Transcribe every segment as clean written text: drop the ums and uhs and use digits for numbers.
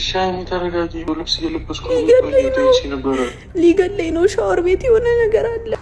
ሻይኒ ተረጋጊ። ልብስ እየለበስኩ ሊገለኝ ነው ነበረ። ሊገለኝ ነው። ሻወር ቤት የሆነ ነገር አለ።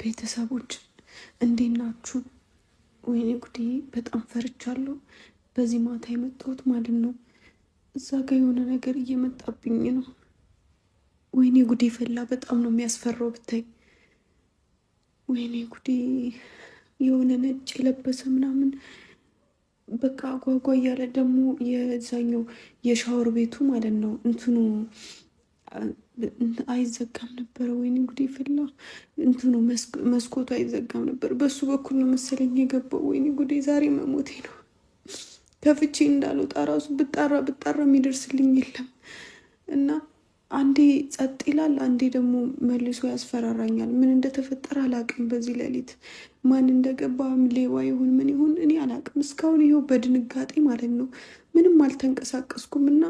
ቤተሰቦች እንዴት ናችሁ? ወይኔ ጉዴ፣ በጣም ፈርቻለሁ። በዚህ ማታ የመጣሁት ማለት ነው። እዛ ጋ የሆነ ነገር እየመጣብኝ ነው። ወይኔ ጉዴ ፈላ። በጣም ነው የሚያስፈራው ብታይ። ወይኔ ጉዴ፣ የሆነ ነጭ የለበሰ ምናምን በቃ ጓጓ እያለ ደግሞ የዛኛው የሻወር ቤቱ ማለት ነው እንትኑ አይዘጋም ነበረ። ወይኔ ጉዴ ፈላ። እንትኑ መስኮቱ አይዘጋም ነበር። በሱ በኩል ነው መሰለኝ የገባው። ወይኔ ጉዴ፣ ዛሬ መሞቴ ነው። ከፍቼ እንዳልወጣ ራሱ ብጣራ ብጣራ የሚደርስልኝ የለም እና አንዴ ጸጥ ይላል፣ አንዴ ደግሞ መልሶ ያስፈራራኛል። ምን እንደተፈጠረ አላውቅም። በዚህ ሌሊት ማን እንደገባ ሌባ ይሁን ምን ይሁን እኔ አላውቅም። እስካሁን ይኸው በድንጋጤ ማለት ነው ምንም አልተንቀሳቀስኩም እና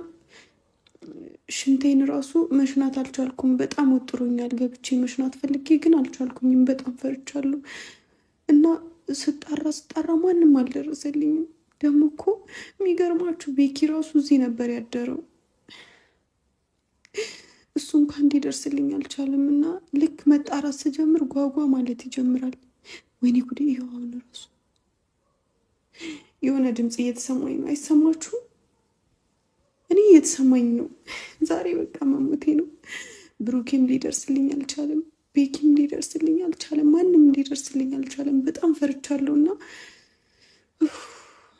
ሽንቴን ራሱ መሽናት አልቻልኩም። በጣም ወጥሮኛል። ገብቼ መሽናት ፈልጌ ግን አልቻልኩኝም። በጣም ፈርቻለሁ እና ስጣራ ስጣራ ማንም አልደረሰልኝም። ደግሞ እኮ የሚገርማችሁ ቤኪ ራሱ እዚህ ነበር ያደረው። እሱ እንኳን እንዲደርስልኝ አልቻለም። እና ልክ መጣራት ስጀምር ጓጓ ማለት ይጀምራል። ወይኔ ጉዴ! ይኸው አሁን ራሱ የሆነ ድምፅ እየተሰማኝ ነው። አይሰማችሁም? እኔ እየተሰማኝ ነው። ዛሬ በቃ መሞቴ ነው። ብሩኬም ሊደርስልኝ አልቻለም። ቤኪም ሊደርስልኝ አልቻለም። ማንም ሊደርስልኝ አልቻለም። በጣም ፈርቻለሁ እና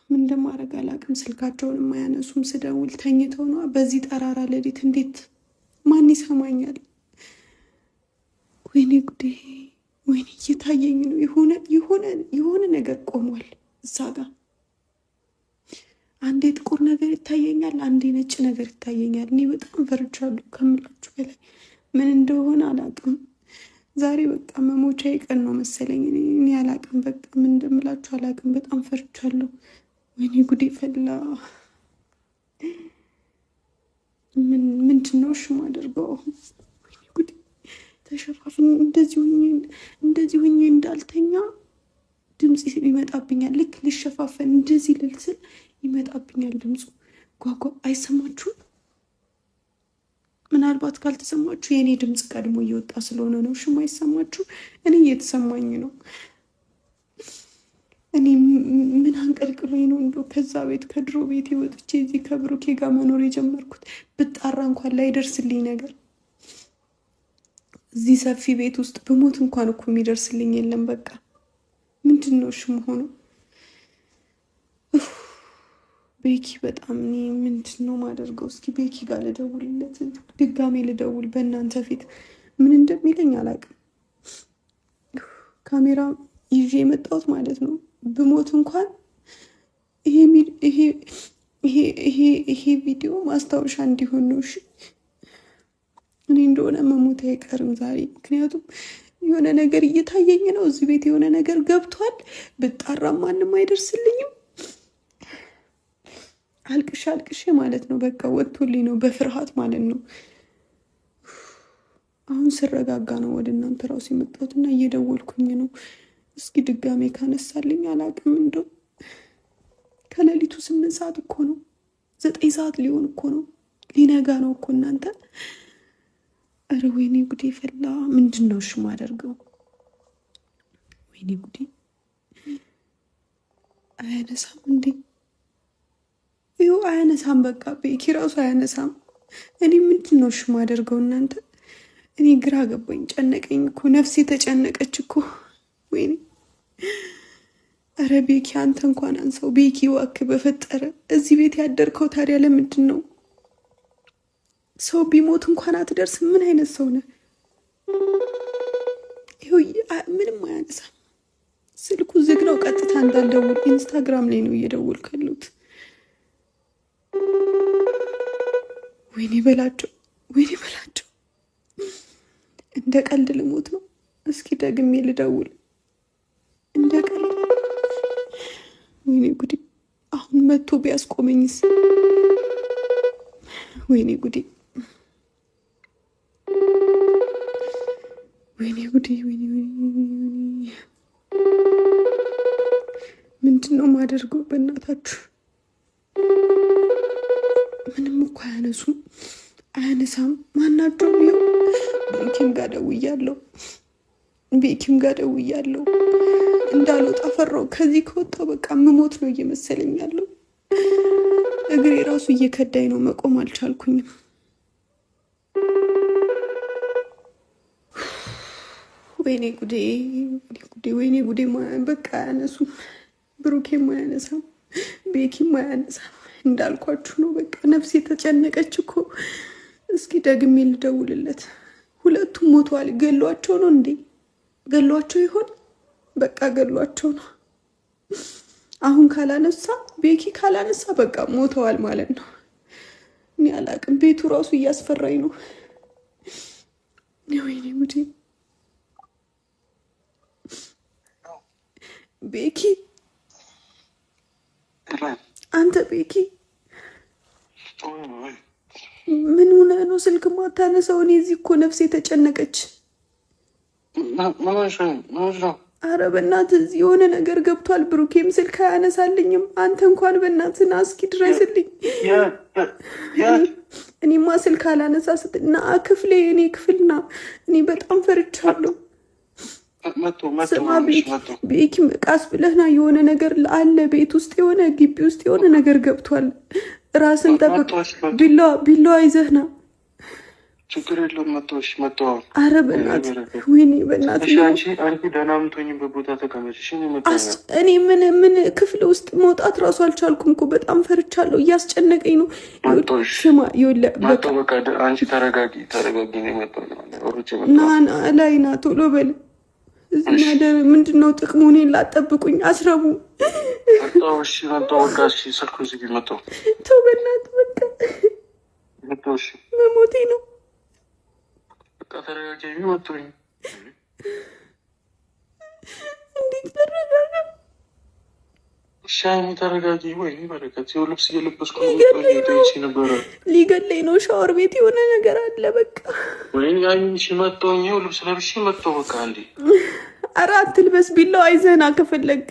ምን እንደማደርግ አላውቅም። ስልካቸውን የማያነሱም ስደውል ተኝተው ነዋ። በዚህ ጠራራ ሌሊት እንዴት ማን ይሰማኛል? ወይኔ ጉዴ! ወይኔ እየታየኝ ነው። የሆነ የሆነ የሆነ ነገር ቆሟል እዛ ጋ። አንዴ ጥቁር ነገር ይታየኛል፣ አንዴ ነጭ ነገር ይታየኛል። እኔ በጣም ፈርቻለሁ ከምላችሁ በላይ ምን እንደሆነ አላውቅም። ዛሬ በቃ መሞቻዬ ቀን ነው መሰለኝ። እኔ አላውቅም፣ በቃ ምን እንደምላችሁ አላውቅም። በጣም ፈርቻለሁ። ወይኔ ጉዴ ፈላ። ምን ምንድን ነው እሺ የማደርገው አሁን? ወይኔ ጉዴ ተሸፋፍኝ እንደዚህ ሁኜ እንዳልተኛ ድምፅ ይመጣብኛል። ልክ ልሸፋፈን እንደዚህ ልል ስል ይመጣብኛል ድምፁ። ጓጓ አይሰማችሁም? ምናልባት ካልተሰማችሁ የእኔ ድምፅ ቀድሞ እየወጣ ስለሆነ ነው። እሺ የማይሰማችሁ እኔ እየተሰማኝ ነው። እኔ ምን አንቀልቅሎኝ ነው እንደው ከዛ ቤት ከድሮ ቤት ወጥቼ እዚህ ከብሩኬ ጋር መኖር የጀመርኩት? ብጣራ እንኳን ላይደርስልኝ ነገር እዚህ ሰፊ ቤት ውስጥ ብሞት እንኳን እኮ የሚደርስልኝ የለም። በቃ ምንድን ነው እሺ መሆኑ? ቤኪ በጣም እኔ ምንድን ነው ማደርገው? እስኪ ቤኪ ጋር ልደውልለት፣ ድጋሜ ልደውል በእናንተ ፊት ምን እንደሚለኝ አላውቅም። ካሜራ ይዤ የመጣሁት ማለት ነው ብሞት እንኳን ይሄ ቪዲዮ ማስታወሻ እንዲሆን ነው። እሺ እኔ እንደሆነ መሞት አይቀርም ዛሬ፣ ምክንያቱም የሆነ ነገር እየታየኝ ነው። እዚህ ቤት የሆነ ነገር ገብቷል። ብጣራ ማንም አይደርስልኝም። አልቅሼ አልቅሼ ማለት ነው በቃ ወጥቶልኝ ነው በፍርሃት ማለት ነው። አሁን ስረጋጋ ነው ወደ እናንተ ራሱ የመጣሁት እና እየደወልኩኝ ነው። እስኪ ድጋሜ ካነሳልኝ አላውቅም። እንደው ከሌሊቱ 8 ሰዓት እኮ ነው፣ 9 ሰዓት ሊሆን እኮ ነው፣ ሊነጋ ነው እኮ እናንተ። ኧረ ወይኔ ጉዴ ፈላ። ምንድን ነው እሺ የማደርገው? ወይኔ ጉዴ አያነሳም እንዴ? ይኸው አያነሳም። በቃ ቤኪ ራሱ አያነሳም። እኔ ምንድን ነው እሺ የማደርገው እናንተ? እኔ ግራ ገባኝ፣ ጨነቀኝ እኮ ነፍሴ ተጨነቀች እኮ። ወይኔ ኧረ ቤኪ አንተ እንኳን አንሳው ቤኪ እባክህ በፈጠረ። እዚህ ቤት ያደርከው ታዲያ ለምንድን ነው? ሰው ቢሞት እንኳን አትደርስም። ምን አይነት ሰው ነህ? ይኸው ምንም አያነሳም። ስልኩ ዝግ ነው። ቀጥታ እንዳልደውል ኢንስታግራም ላይ ነው እየደወልኩ ያለሁት። ወይኔ በላቸው፣ ወይኔ በላቸው። እንደ ቀልድ ልሞት ነው። እስኪ ደግሜ ልደውል። እንደ ቀልድ ወይኔ ጉዴ! አሁን መጥቶ ቢያስቆመኝስ? ወይኔ ጉዴ! ወይኔ ጉዴ! ወይኔ ወይኔ! ምንድን ነው የማደርገው? በእናታችሁ ምንም እኮ አያነሱም፣ አያነሳም። ማናቸውም። ይኸው ቤኪም ጋር ደውያለሁ፣ ቤኪም ጋር ደውያለሁ። እንዳልወጣ ፈራሁ። ከዚህ ከወጣሁ በቃ ምሞት ነው እየመሰለኝ ያለው። እግሬ ራሱ እየከዳኝ ነው፣ መቆም አልቻልኩኝም። ወይኔ ጉዴ፣ ወይኔ ጉዴ! በቃ አያነሱም። ብሩኬም አያነሳም፣ ቤኪም አያነሳም። እንዳልኳችሁ ነው። በቃ ነፍሴ ተጨነቀች እኮ። እስኪ ደግሜ ልደውልለት። ሁለቱም ሞተዋል። ገሏቸው ነው እንዴ? ገሏቸው ይሆን? በቃ ገሏቸው ነው። አሁን ካላነሳ ቤኪ ካላነሳ በቃ ሞተዋል ማለት ነው። እኔ አላቅም። ቤቱ ራሱ እያስፈራኝ ነው። ወይኔ ጉዴ! ቤኪ አንተ ቤኪ ምን ሆነህ ነው ስልክ ማታነሳው? እኔ እዚህ እኮ ነፍሴ ተጨነቀች። አረ በእናትህ እዚህ የሆነ ነገር ገብቷል። ብሩኬም ስልክ አያነሳልኝም። አንተ እንኳን በእናትህ ና እስኪ ድረስልኝ። እኔማ ስልክ አላነሳ ስትል ና ክፍሌ፣ እኔ ክፍል ና። እኔ በጣም ፈርቻለሁ። ስማ ቤኪ፣ ቀስ ብለህ ና። የሆነ ነገር አለ ቤት ውስጥ፣ የሆነ ግቢ ውስጥ የሆነ ነገር ገብቷል። ራስን ጠብቅ። ቢላዋ ይዘህ ና። ችግር የለውም። መጥቶ አረ በእናትህ ወይኔ በእናትህ አንቺ ደህና የምትሆኝበት ቦታ ተቀመጭ። እኔ ምን ምን ክፍል ውስጥ መውጣት እራሱ አልቻልኩም እኮ በጣም ፈርቻለሁ። እያስጨነቀኝ ነው። ስማ ይኸውልህ፣ በቃ አንቺ ተረጋጊ፣ ተረጋጊ። ና ና ላይ ና፣ ቶሎ በል። እዚህ ማደር ምንድን ነው ጥቅሙ? እኔን ላጠብቁኝ አስረቡ። ተው በእናትህ በቃ መሞቴ ነው። እንዴት ተረጋጋ? ተረጋጊ። ወይኔ በረከት፣ ይኸው ልብስ እየለበስኩ ሊገለኝ ነው። ሻወር ቤት የሆነ ነገር አለ። በቃ ወይኔ መጣሁኝ። ይኸው ልብስ ለብሼ መጣሁ። በቃ እንዴ! ኧረ አትልበስ፣ ቢላዋ ይዘህና ከፈለግ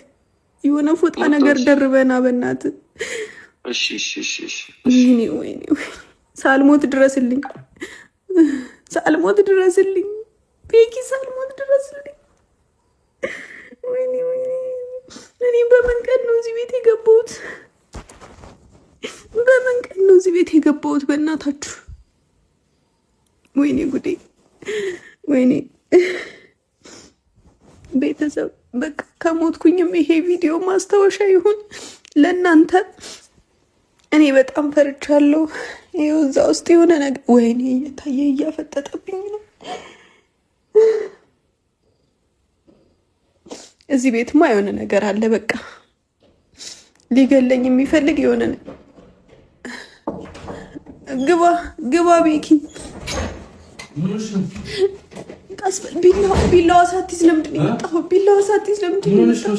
የሆነ ፎጣ ነገር ደርበና በእናትህ። እሺ፣ እሺ፣ እሺ፣ እሺ። ወይኔ ወይኔ፣ ሳልሞት ድረስልኝ፣ ሳልሞት ድረስልኝ፣ ቤኪ ሳልሞት ድረስልኝ። ወይኔ ወይኔ፣ እኔ በምን ቀን ነው እዚህ ቤት የገባሁት? በምን ቀን ነው እዚህ ቤት የገባሁት? በእናታችሁ ወይኔ ጉዴ፣ ወይኔ ቤተሰብ፣ በቃ ከሞትኩኝም ይሄ ቪዲዮ ማስታወሻ ይሁን ለእናንተ። እኔ በጣም ፈርቻለሁ። ይኸው እዛ ውስጥ የሆነ ነገር ወይኔ እየታየ እያፈጠጠብኝ ነው። እዚህ ቤትማ የሆነ ነገር አለ። በቃ ሊገለኝ የሚፈልግ የሆነ ግባ ግባ፣ ቤኪ ቢላዋ ሳትይዝ ለምንድን ነው የመጣኸው? ቢላዋ ሳትይዝ ለምንድን ነው የመጣኸው?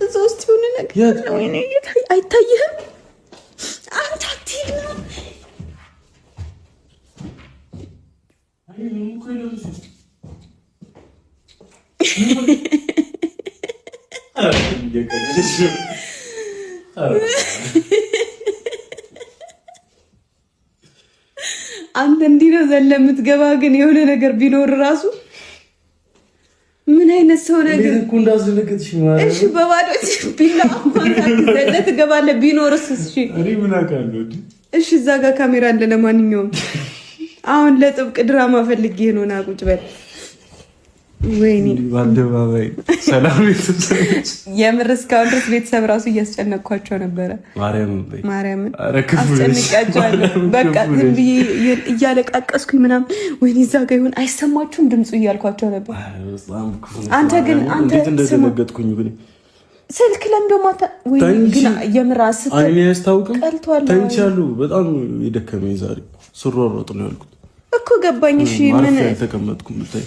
እዛ ውስጥ የሆነ ነገር ወይኔ አይታይህም? አንተ አትሂድ ነው አንተ እንዲህ ነው ዘለህ የምትገባ። ግን የሆነ ነገር ቢኖር እራሱ ምን አይነት ሆነ ግን እኮ እንዳስደነገጥሽኝ ማለት እሺ፣ በባዶ ቢላ እንኳን ሳትዘለ ትገባለህ። ቢኖርስ? እሺ እኔ ምን አውቃለሁ? እሺ፣ እዛ ጋር ካሜራ አለ። ለማንኛውም አሁን ለጥብቅ ድራማ ፈልጌ ነው። ና ቁጭ በል። ወይኔ በአደባባይ ሰላም ቤተሰቦች፣ የምር እስካሁን ድረስ ቤተሰብ ራሱ እያስጨነቅኳቸው ነበረ። ማርያምን አስጨንቂያቸዋለሁ። በቃ ዝም ብዬ እያለቃቀስኩኝ ምናምን፣ ወይኔ እዛ ጋ ይሆን አይሰማችሁም ድምፁ እያልኳቸው ነበር። አንተ ግን አንተ እንደደነገጥኩኝ ግን ስልክ ለምን ደግሞ ግን የምር አይኔ አያስታውቅም። ቀልቷል። ተኝቻለሁ። በጣም የደከመኝ ዛሬ ስሯሯጥ ነው ያልኩት እኮ ገባኝ። እሺ ምን አልተቀመጥኩም ብታይ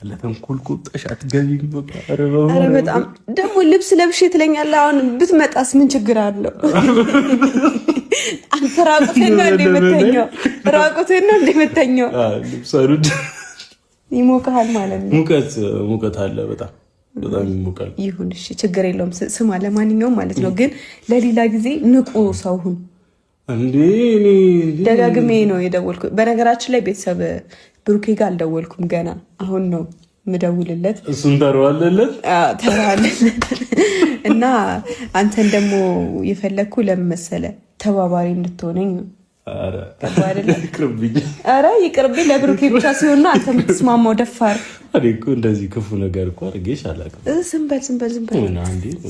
ለተንኮል ቁጠሽ አትገቢም። ኧረ በጣም ደግሞ ልብስ ለብሼ ትለኛለህ። አሁን ብትመጣስ ምን ችግር አለው? አንተ ራቁትህን ነው እንደ የምተኛው? ራቁትህን ነው እንደ የምተኛው? ይሞቅሃል ማለት ነው። ሙቀት አለ፣ በጣም በጣም ይሞቃል። ይሁን እሺ፣ ችግር የለውም። ስማ፣ ለማንኛውም ማለት ነው ግን ለሌላ ጊዜ ንቁ ሰው ሁን። እንዴ ደጋግሜ ነው የደወልኩት። በነገራችን ላይ ቤተሰብ ብሩኬ ጋር አልደወልኩም ገና፣ አሁን ነው ምደውልለት። እሱን ተረዋለለት ተረዋለለት። እና አንተን ደግሞ የፈለግኩ ለምን መሰለህ? ተባባሪ እንድትሆነኝ ነው። ኧረ ይቅርብኝ። ለብሩኬ ብቻ ሲሆን ነው አንተ የምትስማማው። ደፋር። እኔ እኮ እንደዚህ ክፉ ነገር እኮ አድርጌሽ አላውቅም። ዝም በል ዝም በል ዝም በል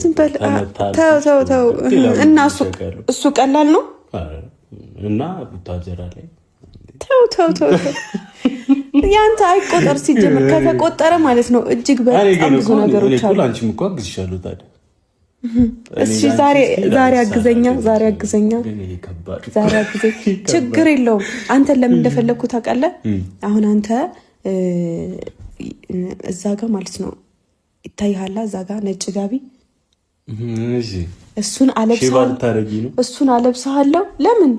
ዝም በል። ተው ተው ተው። እና እሱ ቀላል ነው እና ቡታጀራ ላይ ተው ተው ተው ተው። ያንተ አይቆጠር ሲጀምር፣ ከተቆጠረ ማለት ነው እጅግ በጣም ብዙ ነገሮች አሉ። አንቺም እኮ አግዝሻለሁ ታዲያ። እሺ ዛሬ ዛሬ አግዘኛ፣ ዛሬ አግዘኛ፣ ዛሬ አግዘኝ። ችግር የለውም። አንተን ለምን እንደፈለግኩ ታውቃለህ? አሁን አንተ እዛ ጋ ማለት ነው ይታይሃላ፣ እዛ ጋ ነጭ ጋቢ እሱን እሱን አለብስሃለሁ። ለምን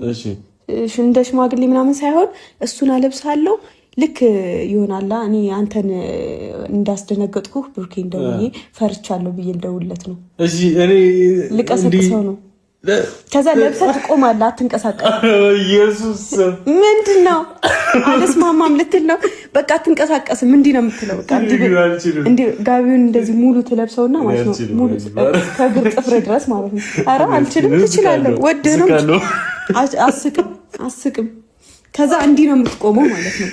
እንደ ሽማግሌ ምናምን ሳይሆን እሱን አለብስሃለሁ። ልክ ይሆናላ። እኔ አንተን እንዳስደነገጥኩህ ብሩኬን ደውዬ ፈርቻለሁ ብዬ ልደውልለት ነው። ልቀሰቅሰው ነው። ከዛ ለብሰህ ትቆማለህ፣ አትንቀሳቀስም። ምንድን ነው አልስማማም ልትል ነው? በቃ አትንቀሳቀስም። እንዲህ ነው የምትለው። በቃ ጋቢውን እንደዚህ ሙሉ ትለብሰውና ማለት ነው፣ ሙሉ ከእግር ጥፍር ድረስ ማለት ነው። ኧረ አልችልም። ትችላለህ፣ ወደህ ነው። አስቅም አስቅም። ከዛ እንዲህ ነው የምትቆመው ማለት ነው።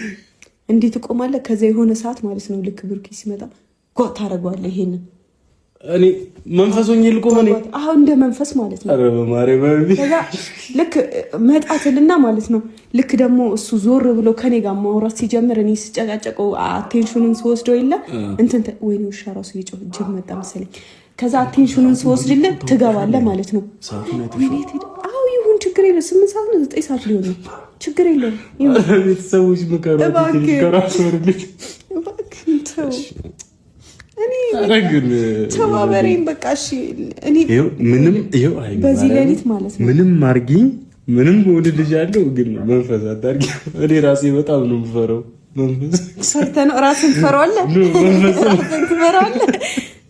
እንዲህ ትቆማለህ። ከዛ የሆነ ሰዓት ማለት ነው ልክ ብሩኬ ሲመጣ ጓ ታደርገዋለህ። ይሄንን እኔ መንፈስ ሆኜ ልቆም እኔ አሁን እንደ መንፈስ ማለት ነው። ኧረ በማርያም ከዛ ልክ መጣትልና ማለት ነው። ልክ ደግሞ እሱ ዞር ብሎ ከኔ ጋር ማውራት ሲጀምር እኔ ስጨቃጨቀው attention ኑን ስወስደው የለ እንትን ወይኔ ውሻ ራሱ እየጮህ ጅብ መጣ መሰለኝ። ከዛ attention ኑን ስወስድልህ ትገባለህ ማለት ነው። አዎ ይሁን ችግር የለም። 8 ሰዓት ነው 9 ሰዓት ሊሆን ነው። ችግር የለውም። ቤተሰቦች ምከሩ። እባክህ ተባበሬን በቃ እሺ። እኔ ምንም በዚህ ሌሊት ማለት ነው ምንም አድርጊኝ፣ ምንም እወድልሻለሁ፣ ግን መንፈስ አታድርጊ። እኔ ራሴ በጣም ነው የምፈራው። መንፈስ ፈርተህ ነው ራስን ትፈራዋለህ፣ ራስን ትፈራዋለህ።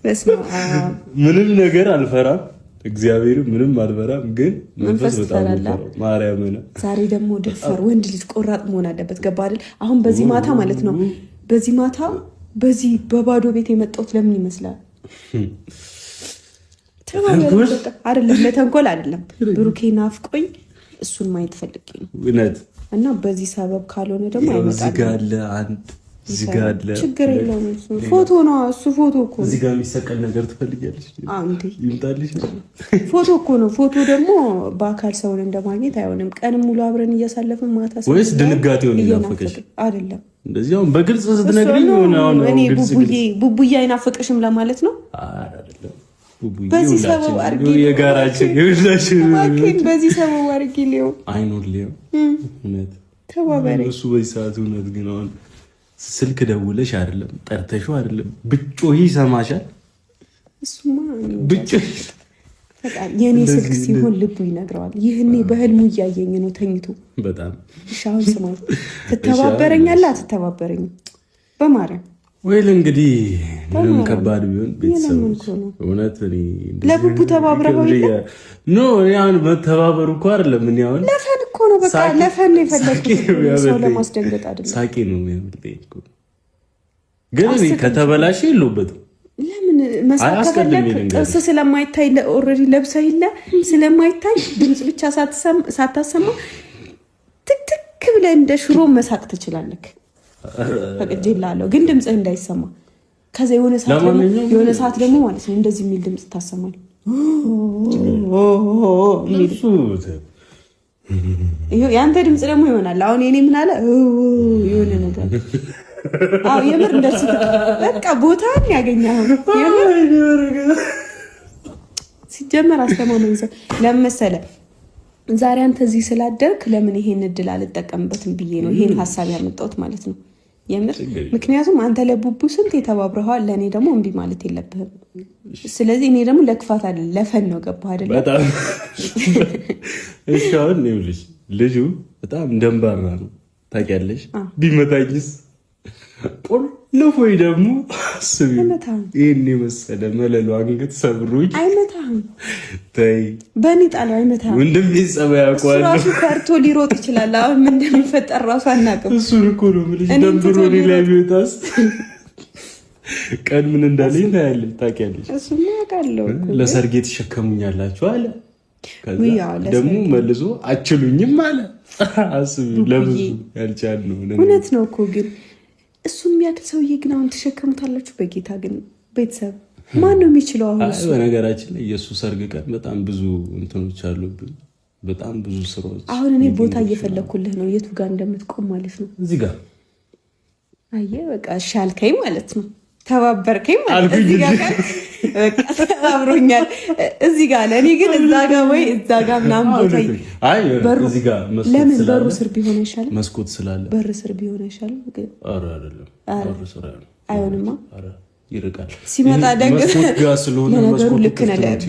በስመ አብ ምንም ነገር አልፈራም፣ እግዚአብሔር ምንም አልፈራም፣ ግን መንፈስ በጣም ነው ማርያምን። ዛሬ ደግሞ ደፋር ወንድ ልጅ ቆራጥ መሆን አለበት። ገባ አይደል? አሁን በዚህ ማታ ማለት ነው በዚህ ማታ በዚህ በባዶ ቤት የመጣሁት ለምን ይመስላል? አይደለም ለተንኮል አይደለም። ብሩኬ ናፍቆኝ እሱን ማየት ፈልጌ ነው። እና በዚህ ሰበብ ካልሆነ ደግሞ እዚህ ጋር አለ አንድ፣ እዚህ ጋር አለ። ችግር የለውም። እሱ ፎቶ ነው። እሱ ፎቶ እኮ ነው። እዚህ ጋር የሚሰቀል ነገር ትፈልጊያለሽ? ይምጣልሽ። ፎቶ እኮ ነው። ፎቶ ደግሞ በአካል ሰውን እንደማግኘት አይሆንም። ቀንም ሙሉ አብረን እያሳለፍን ማታ ወይስ ድንጋጤውን ይናፈቀሽ? አይደለም እንደዚህ አሁን በግልጽ ስትነግሪኝ ሆነ አሁን እኔ ቡቡዬ አይናፍቅሽም ለማለት ነው። በዚህ ሰበብ አድርጌ የጋራችን የሁላችን በዚህ ሰበብ አድርጌ ሊሆን አይኖር ሊሆን እውነት ተባበሪ። እሱ በዚህ ሰዓት እውነት ግን አሁን ስልክ ደውለሽ አይደለም ጠርተሽው አይደለም ብጮሂ ይሰማሻል። እሱማ ብጮሂ የእኔ ስልክ ሲሆን ልቡ ይነግረዋል። ይህኔ በህልሙ እያየኝ ነው ተኝቶ። በጣም እሺ፣ አሁን ስማኝ፣ ትተባበረኛለህ አትተባበረኝም? በማርያም ወይል እንግዲህ ምንም ከባድ ቢሆን ቤተሰቦች እውነት ለቡቡ ተባብረው no እኔ አሁን መተባበሩ እኮ አይደለም። እኔ አሁን ለ fun እኮ ነው፣ በቃ ለ fun ነው የፈለግኩት፣ ሰው ለማስደንገጥ አይደለም። ሳቄ ነው የሚያመልጠኝ እኮ። ግን እኔ ከተበላሸ የለሁበትም። ለምን መሳቅ ከፈለክ ጥርስ ስለማይታይ already ለብሰህ የለ ስለማይታይ ድምፅ ብቻ ሳታሰማ ትክትክ ብለህ እንደ ሽሮ መሳቅ ትችላለህ። ፈቅጄልሃለሁ፣ ግን ድምፅህ እንዳይሰማ። ከዛ የሆነ ሰዓት ደግሞ ማለት ነው እንደዚህ የሚል ድምፅ ታሰማል። የአንተ ድምፅ ደግሞ ይሆናል። አሁን የኔ ምን አለ የሆነ ነገር አዎ፣ የምር እንደሱ በቃ ቦታን ያገኛል። ሲጀመር አስተማማኝ ሰው ለምን መሰለህ? ዛሬ አንተ እዚህ ስላደርክ ለምን ይሄን እድል አልጠቀምበትም ብዬ ነው ይሄን ሀሳብ ያመጣሁት ማለት ነው። የምር ምክንያቱም አንተ ለቡቡ ስንት የተባብረኸዋል፣ ለእኔ ደግሞ እምቢ ማለት የለብህም። ስለዚህ እኔ ደግሞ ለክፋት አይደለም ለፈን ነው። ገባህ አይደለም? በጣም እሺ። አሁን ይኸውልሽ ልጁ በጣም ደንባራ ነው ታውቂያለሽ። ቢመታኝስ ቆልፎኝ ደግሞ አስቢው፣ ይሄን የመሰለ መለሎ አንገት ሰብሮኝ። አይመታህም። ተይ በእኔ ጣለው፣ አይመታህም። ወንድሜ ጸባይ አውቀዋለሁ። እሱ ራሱ ፈርቶ ሊሮጥ ይችላል። አሁን ምን እንደሚፈጠር ራሱ አናውቅም። እሱን እኮ ነው የምልሽ። ደንብሮ እኔ ላይ ቢወጣስ ቀን ምን እንዳለኝ ታያለሽ፣ ታውቂያለሽ። እሱማ አውቃለሁ እኮ። ለሰርጌ ትሸከሙኛላችሁ አለ። ከዛ ደግሞ መልሶ አችሉኝም አለ። አስቢው፣ ለብዙ ያልቻልነው እውነት ነው እኮ ግን እሱ የሚያክል ሰውዬ ግን አሁን ትሸከሙታላችሁ? በጌታ ግን ቤተሰብ ማን ነው የሚችለው? አሁን እሱ በነገራችን ላይ የእሱ ሰርግ ቀን በጣም ብዙ እንትኖች አሉብን፣ በጣም ብዙ ስራዎች። አሁን እኔ ቦታ እየፈለግኩልህ ነው፣ የቱ ጋር እንደምትቆም ማለት ነው። እዚህ ጋር አየህ፣ በቃ እሺ አልከኝ ማለት ነው፣ ተባበርከኝ ማለት ነው። እዚህ ጋር በቃ ተባብሮኛል። እዚህ ጋር ለእኔ ግን እዛ ጋር ወይ እዛ ጋር ምናምን ቦታ እዚህ ጋር ለምን በሩ ስር ቢሆን አይሻልም? መስኮት ስላለ በር ስር ቢሆን አይሻልም? ኧረ አይደለም፣ በር ስር አይሆንማ፣ ይርቃል። ሲመጣ መስኮት ጋር ስለሆነ ለነገሩ ልክ ነህ።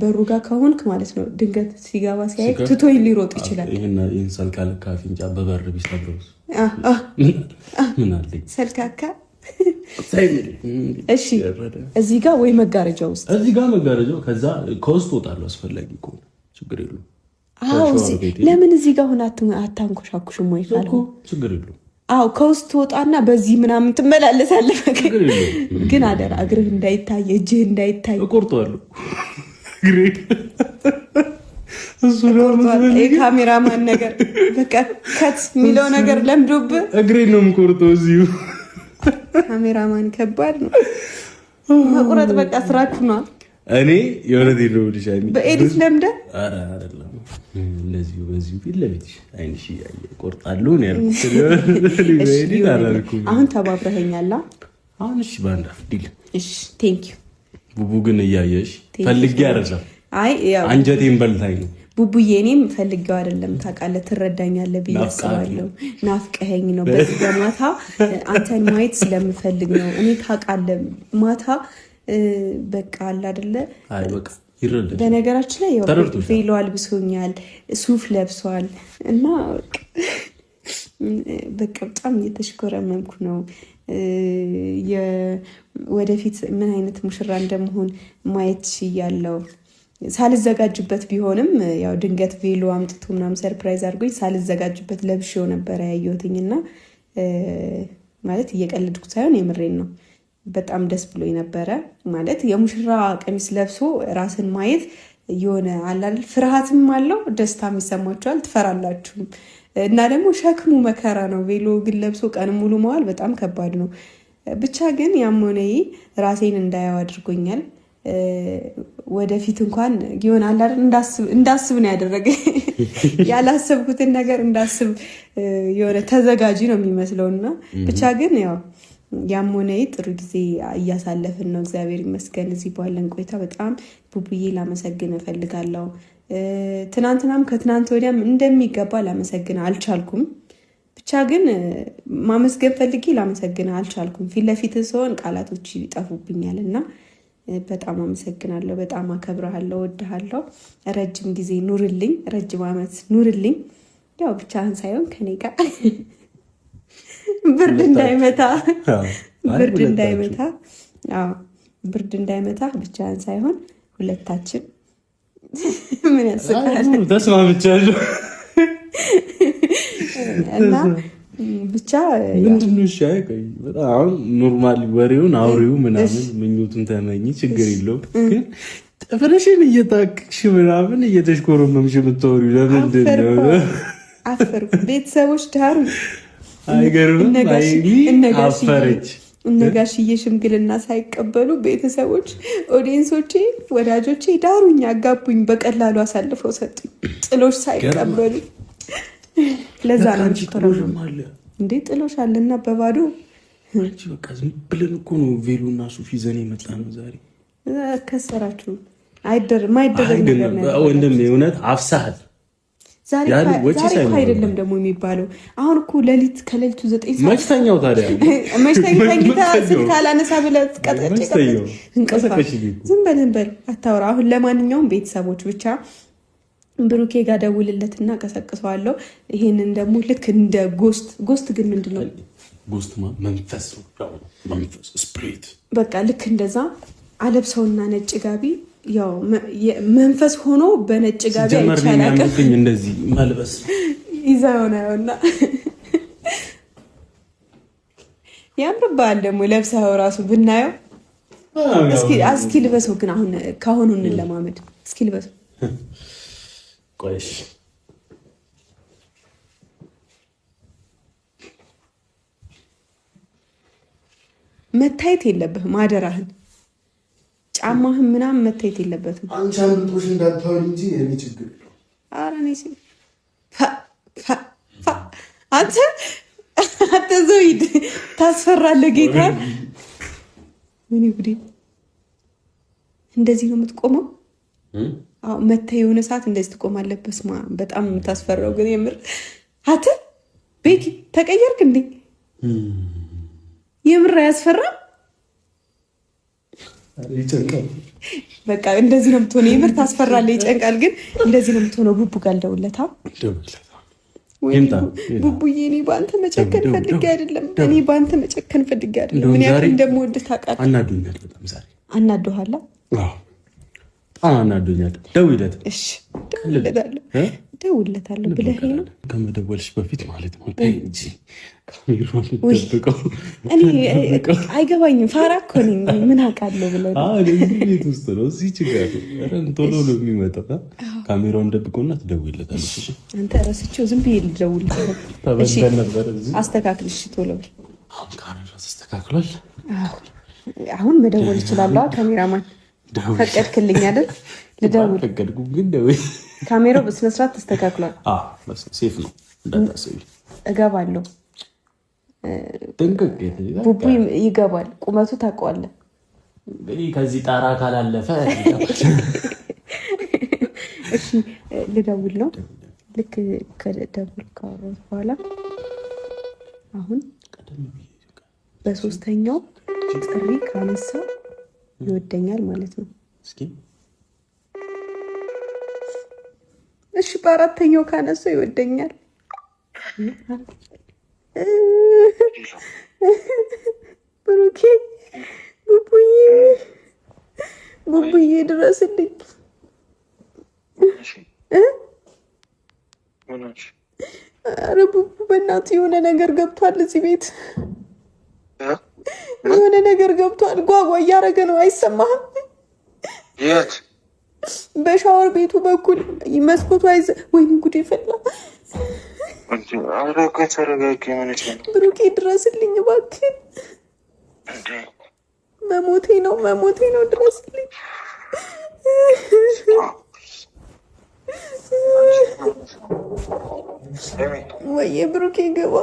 በሩ ጋር ከሆንክ ማለት ነው ድንገት ሲገባ ሲያይ ትቶኝ ሊሮጥ ይችላል። ይህን ሰልካልካ አፍንጫ በበር ቢሰብረውስ ምን አለኝ? ሰልካካ እሺ፣ እዚህ ጋር ወይ መጋረጃ ውስጥ እዚህ ጋር መጋረጃው፣ ከዛ ከውስጥ እወጣለሁ አስፈላጊ ከሆነ ችግር የለውም። አዎ፣ ለምን እዚህ ጋር ሆነ አታንኮሻኩሽም ወይ ካልሆነ ችግር የለውም። አዎ፣ ከውስጥ ትወጣና በዚህ ምናምን ትመላለሳለህ። ግን አደራ እግርህ እንዳይታይ እጅህ እንዳይታይ። እቆርጠዋለሁ። የካሜራማን ነገር በቃ ከት የሚለው ነገር ለምዶብህ እግሬን ነው የምቆርጠው እዚሁ። ካሜራማን ከባድ ነው መቁረጥ። በቃ ስራችሁ ነው። እኔ የእውነቴን ነው የምልሽ። በ edit ለምደህ ኧረ አይደለም፣ እንደዚሁ በዚሁ ፊት ለፊትሽ ዓይንሽ እያየ እቆርጣለሁ ነው ያልኩት። በ edit አላልኩም። አሁን ተባብረኸኛል። አሁን እሺ፣ በአንድ አፍ deal። እሺ፣ thank you ቡቡ። ግን እያየሽ ፈልጌ አይደለም፣ አይ ያው አንጀቴን በልታኝ ነው። ቡቡዬ፣ እኔም ፈልጌው አይደለም ታውቃለህ፣ ትረዳኛለህ ብዬ አስባለሁ። ናፍቀኸኝ ነው። በዚህ በማታ አንተን ማየት ስለምፈልግ ነው። እኔ ታውቃለህ፣ ማታ በቃ አለ አይደለ። በነገራችን ላይ ቬሎ አልብሶኛል፣ ሱፍ ለብሷል እና በቃ በጣም እየተሽኮረመምኩ ነው። ወደፊት ምን አይነት ሙሽራ እንደመሆን ማየት ችያለሁ። ሳልዘጋጅበት ቢሆንም ያው ድንገት ቬሎ አምጥቶ ምናምን surprise አድርጎኝ ሳልዘጋጅበት ለብሼው ነበረ ያየሁትኝ እና ማለት እየቀለድኩ ሳይሆን የምሬን ነው። በጣም ደስ ብሎኝ ነበረ። ማለት የሙሽራ ቀሚስ ለብሶ ራስን ማየት የሆነ አላል ፍርሃትም አለው ደስታም ይሰማችኋል፣ ትፈራላችሁም እና ደግሞ ሸክሙ መከራ ነው። ቬሎ ግን ለብሶ ቀን ሙሉ መዋል በጣም ከባድ ነው። ብቻ ግን ያም ሆነ ይህ ራሴን እንዳየው አድርጎኛል። ወደፊት እንኳን ይሆን አለ እንዳስብ ነው ያደረገ። ያላሰብኩትን ነገር እንዳስብ የሆነ ተዘጋጂ ነው የሚመስለው እና ብቻ ግን ያው ያም ሆነ ይህ ጥሩ ጊዜ እያሳለፍን ነው፣ እግዚአብሔር ይመስገን። እዚህ ባለን ቆይታ በጣም ቡቡዬ ላመሰግን እፈልጋለሁ። ትናንትናም ከትናንት ወዲያም እንደሚገባ ላመሰግን አልቻልኩም። ብቻ ግን ማመስገን ፈልጌ ላመሰግን አልቻልኩም። ፊት ለፊት ስሆን ቃላቶች ይጠፉብኛል እና በጣም አመሰግናለሁ። በጣም አከብረሃለሁ፣ እወድሃለሁ። ረጅም ጊዜ ኑርልኝ፣ ረጅም ዓመት ኑርልኝ። ያው ብቻህን ሳይሆን ከኔ ጋር ብርድ እንዳይመታ ብርድ እንዳይመታ አዎ ብርድ እንዳይመታ ብቻህን ሳይሆን ሁለታችን። ምን ያስቃል? ተስማምቻለሁ። እና ብቻ ምንድን ነው? እሺ አይ ቆይ፣ በጣም አሁን normal ወሬውን አውሪው ምናምን ምኞቱን ተመኝ፣ ችግር የለውም። ግን ጥፍርሽን እየታክሽ ምናምን እየተሽኮረመምሽ የምታወሪው ለምንድን ነው? አፈርኩ። ቤተሰቦች ዳሩ። አይገርምም? አፈረች። እነጋሽዬ ሽምግልና ሳይቀበሉ ቤተሰቦች፣ audience ኦቼ፣ ወዳጆቼ ዳሩኝ፣ አጋቡኝ፣ በቀላሉ አሳልፈው ሰጡኝ፣ ጥሎሽ ሳይቀበሉ። ለዛ ነው እንዴ ጥሎሽ አለና በባዶ። አንቺ በቃ ዝም ብለን እኮ ነው ቬሎና ሱፍ ይዘን የመጣ ነው ዛሬ። ከሰራችሁ ማይደረግ ነገር ነው ወንድሜ፣ እውነት አፍሳሃል። ዛሬ እኮ አይደለም ደግሞ የሚባለው። አሁን እኮ ሌሊት ከሌሊቱ 9 ሰዓት። መች ተኛው ታዲያ? መች ተኝተህ ስልክ አላነሳ ብለህ ቀጠጭ። ዝም በል ዝም በል አታውራ። አሁን ለማንኛውም ቤተሰቦች ብቻ ብሩኬ ጋር ደውልለትና ቀሰቅሰዋለሁ። ይሄንን ደግሞ ልክ እንደ ghost፣ ghost ግን ምንድን ነው? Ghost መንፈስ ነው፣ መንፈስ spirit። በቃ ልክ እንደዛ አለብሰውና ነጭ ጋቢ፣ ያው መንፈስ ሆኖ በነጭ ጋቢ አይቻላቅም። እንደዚህ መልበስ ይዘው ነውና ያምርብሃል። ደግሞ ለብሰኸው ራሱ ብናየው። እስኪ እስኪ ልበሰው ግን አሁን ከአሁኑ እንለማመድ። እስኪ ልበሰው። ቆይሽ። መታየት የለብህም አደራህን። ጫማህን ምናምን መታየት የለበትም። አንቺ አምልጦሽ እንዳታወሪ እንጂ የኔ ችግር ኧረ እኔ አንተ አንተ ዘውድ ታስፈራለህ። ጌታ ወይኔ ጉዴ! እንደዚህ ነው የምትቆመው? አዎ መተህ የሆነ ሰዓት እንደዚህ ትቆማለህ። በስመ አብ በጣም የምታስፈራው ግን የምር። አንተ ቤኪ ተቀየርክ እንዴ? የምር አያስፈራም? ይጨንቃል። በቃ እንደዚህ ነው የምትሆነው። የምር ታስፈራለህ፣ ይጨንቃል። ግን እንደዚህ ነው የምትሆነው። ቡቡ ጋር ልደውልለታ። ቡቡዬ፣ እኔ በአንተ መጨከን ፈልጌ አይደለም። እኔ በአንተ መጨከን ፈልጌ አይደለም። ምን ያህል እንደምወድህ ታውቃለህ። አናዶኛል በጣም ዛሬ። አናዶሃል? በጣም አናዶኛል። ደውይለት። እሺ ደውልለታለሁ፣ ደውልለታለሁ ብለኸኝ ነው። ከመደወልሽ በፊት ማለት ነው እንጂ ካሜራውን ደብቀው። እኔ አይገባኝም። ፋራ እኮ ነኝ። ምን አውቃለሁ ብለህ ነው። ቤት ውስጥ ነው እዚህ ችግር ቶሎ ነው የሚመጣው። ካሜራውን ደብቀውና ትደውይለታለሽ። አንተ ረስቼው ዝም ብዬ ልደውልለት። ተበልተን ነበር እዚህ። አስተካክል። እሺ ቶሎ በል። አሁን ካሜራ ተስተካክሏል። አሁን መደወል እችላለሁ። ካሜራማን ፈቀድክልኝ አይደል? ልደውል። ፈቀድኩም፣ ግን ደውይ። ካሜራው በስነ ስርዓት ተስተካክሏል። Safe ነው እንዳታስቢ። እገባለሁ። ጥንቅቅ። ቡቡ ይገባል። ቁመቱ ታውቀዋለህ። እንግዲህ ከዚህ ጣራ ካላለፈ። እሺ ልደውል ነው። ልክ ከደውል ካወራሁት በኋላ አሁን በሶስተኛው ጥሪ ካነሳ ይወደኛል ማለት ነው። እሺ በአራተኛው ካነሳው ይወደኛል። ብሩኬ፣ ቡቡዬ፣ ቡቡዬ ድረስልኝ። ኧረ ቡቡ በእናትህ የሆነ ነገር ገብቷል እዚህ ቤት፣ የሆነ ነገር ገብቷል። ጓጓ እያደረገ ነው። አይሰማህም? የት? በሻወር ቤቱ በኩል መስኮቱ አይዘ ወይኔ ጉዴ ፈላ። ብሩኬ ድረስልኝ እባክህ። መሞቴ ነው፣ መሞቴ ነው። ድረስልኝ። ወይዬ ብሩኬ ገባ።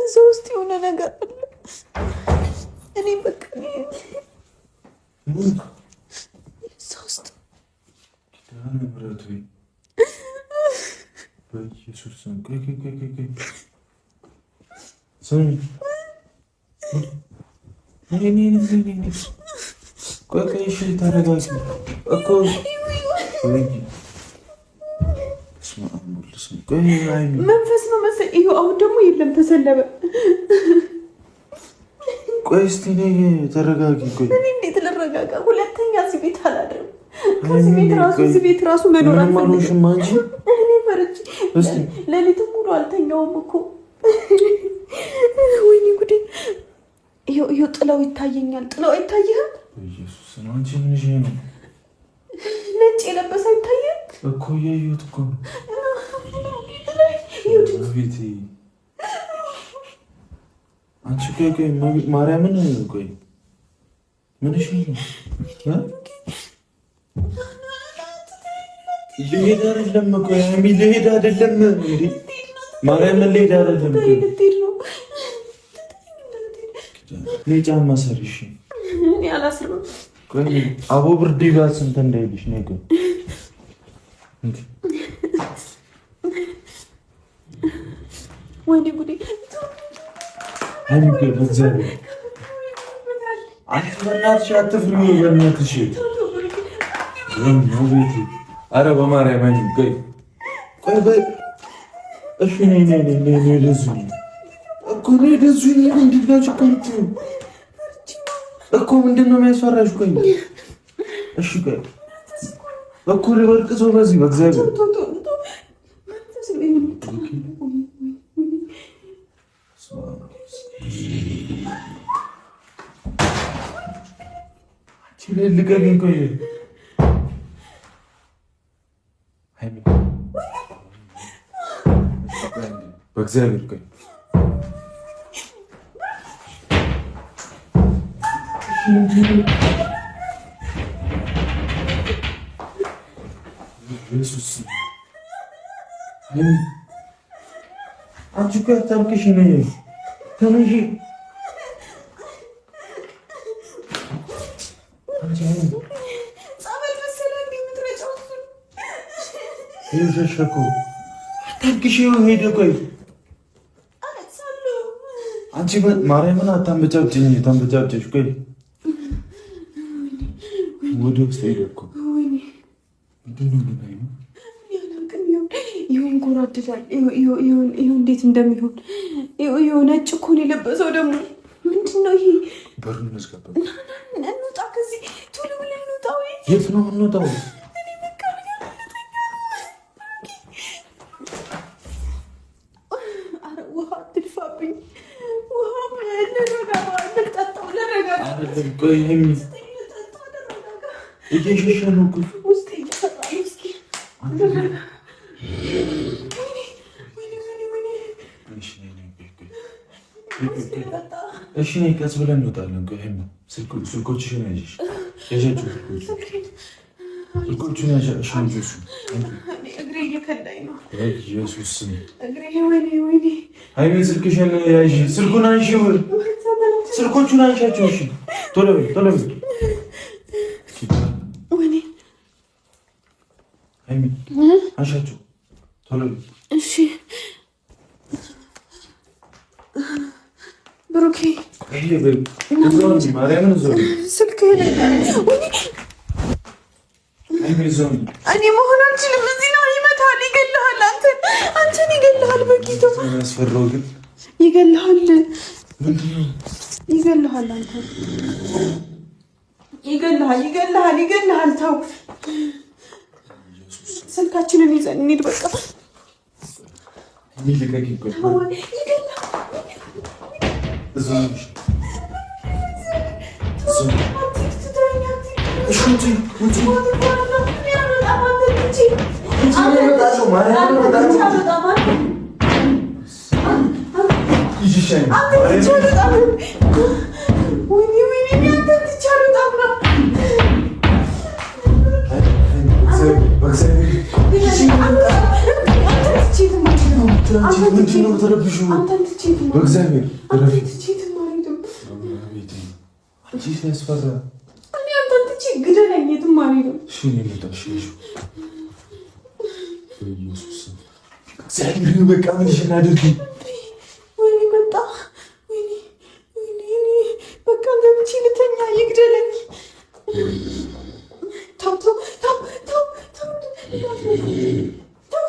እዛ ውስጥ የሆነ ነገር አለ። እኔ በቃ እዛ ውስጥ በኢየሱስ ስም ቆይ ቆይ ቆይ ቆይ ስሚ፣ ቆይ ቆይ፣ እሺ ተረጋጊ እኮ። መንፈስ ነው መሰለኝ። ይኸው አሁን ደግሞ የለም ተሰለበ። ቆይ እስኪ ተረጋጊ። ቆይ እኔ እንዴት ልረጋጋ? ሁለተኛ እዚህ ቤት አላድርም። ከዚህ ቤት ራሱ እዚህ ቤት ራሱ መኖር አልፈልግም። እኔ ፈርቼ ሌሊቱን ሙሉ አልተኛውም እኮ። ወይኔ ጉዴ! ይኸው ጥለው ይታየኛል። ጥለው አይታይህም? ነጭ የለበሰ አይታይህም እኮ? እያየሁት እኮ ነው። አንቺ ቆይ ቆይ፣ ማርያምን ቆይ፣ ምን እሺ ነው? ልሄድ አይደለም እኮ ሀይሚ፣ ልሄድ አይደለም እንዴ? ማርያምን ልሄድ አይደለም እኮ። እኔ ጫማ ሰሪ። እሺ ቆይ፣ አቦ ብርድ ይባስ እንትን እንዳይልሽ ነይ። ቆይ ወይኔ ጉዴ! ሀይሚ ቆይ፣ በእግዚአብሔር አንቺ በእናትሽ አትፍሪ፣ በእናትሽ ቤቴ። ኧረ በማርያም ሀይሚ ቆይ ቆይ በይ። እሺ ነይ ነይ ነይ ነይ ነይ ወደዚህ እኮ ነይ ወደዚህ። ምንድን ነው ችግር እኮ? ምንድን ነው የሚያስፈራሽ? ቆይ እሺ ቆይ እኮ ልወድቅ ሰው በዚህ በእግዚአብሔር ልቀቂኝ። ቆይ በእግዚአብሔር ቆይ ኢየሱስ አንቺ እኮ አታልቅሽ። ነይ ተነሺ። ጸበል መሰለህ እንደ የምትረጨው እሱን። ይኸው እኮ አታልቅሽ። ይኸው ሄደ። ቆይ አለቅሳለሁ። አንቺ ማርያምን አታንበጫብጭኝ፣ ታንበጫብጭሽ። ቆይ ወደ ውስጥ ሄደ እኮ። ወይኔ ምንድን ነው ግን ሀይሚ? እኔ አላውቅም። ይኸው ይንጎራደዳል። ይኸው እንዴት እንደሚሆን ይኸው ነጭ እኮ ነው የለበሰው ደግሞ። ምንድን ነው ይሄ? በሩን እንዝጋበት። እንውጣ ከዚህ ቶሎ ብለን እንውጣ። ወይ የት ነው የምንወጣው? እኔ በቃ ኧረ ውሃ አትድፋብኝ። ውሃ ልረጋጋ፣ ልጠጣው፣ ልረጋጋ፣ አይደለም ቆይ ሀይሚ ልጠጣው፣ ልረጋጋ። እየሸሸ ነው እኮ። ውስጤ እየፈራ ነው። እስኪ ልረጋጋ። ወይኔ ወይኔ ወይኔ ወይኔ እሺ ነይ ነይ ቆይ ቆይ ውስጤ ልጠጣ። እሺ ነይ ቀስ ብለን እንወጣለን። ቆይ ሀይሚ ስልኮችሽን ያዥሽ፣ ያዣቸው ስልኮቹን ያዣቸው። እሺ እኔ እግሬ እየከዳኝ ነው። ኢየሱስ ስም እግሬ ወይኔ ወይኔ ሀይሚ ስልክሽን ያዢ፣ ስልኩን አንሺው፣ ስልኮቹን አንሻቸው። እሺ ቶሎ በይ ቶሎ በይ። ወይኔ ሀይሚ አንሻቸው ቶሎ በይ። እሺ ብሩኬ ይሄ በይ እዛው እንጂ ማርያምን እዛው ነኝ። ስልክህ ላይ ወይኔ ሀይሚ እዛው ነኝ። እኔ መሆን አልችልም። እዚህ ነው ይመታል፣ ይገልሃል። አንተን አንተን ይገልሃል። በጌታ የሚያስፈራው ግን ይገልሃል፣ ምንድን ነው? ይገልሃል፣ አንተን ይገልሃል፣ ይገልሃል፣ ይገልሃል። ተው ስልካችንን ይዘን እንሂድ በቃ። ሀይሚ ልቀቂኝ። ቆይ ተው፣ ይገልሃል። እዛው ነኝ። እዛው ነኝ። አትሂድ፣ ትተኸኝ አትሂድ። እሺ ውጪ ውጪ። እኔ አልወጣም፣ አንተን ትቼ ውጪ ነው የምወጣቸው፣ ማርያምን አንተን ትቼ እወጣለሁ። አልወጣም። አንተን ይዤሽ ሀይሚ አንተን ትቼ አልወጣም። ወይኔ ወይኔ፣ እኔ አንተን ትቼ አልወጣም ነው። በእግዚአብሔር አንተን ትቼ የትም አልሄድም። ምንድን ነው የምትረብሺው? አንተን ትቼ የትም አልሄድም። በእግዚአብሔር ረፊ አንተን ትቼ የትም አልሄድም። አንቺ ሲያስፈራ። እኔ አንተን ትቼ ግደለኝ፣ የትም አልሄድም። እሺ እኔ ልውጣ። እሺ እሺ። በኢየሱስ ስም እግዚአብሔር በቃ ምንሽ እናድርግ? ወይኔ መጣ። ወይኔ ወይኔ፣ እኔ በቃ ገብቼ ልተኛ፣ ይግደለኝ። ተው ተው ተው ተው ተው ተው ተው፣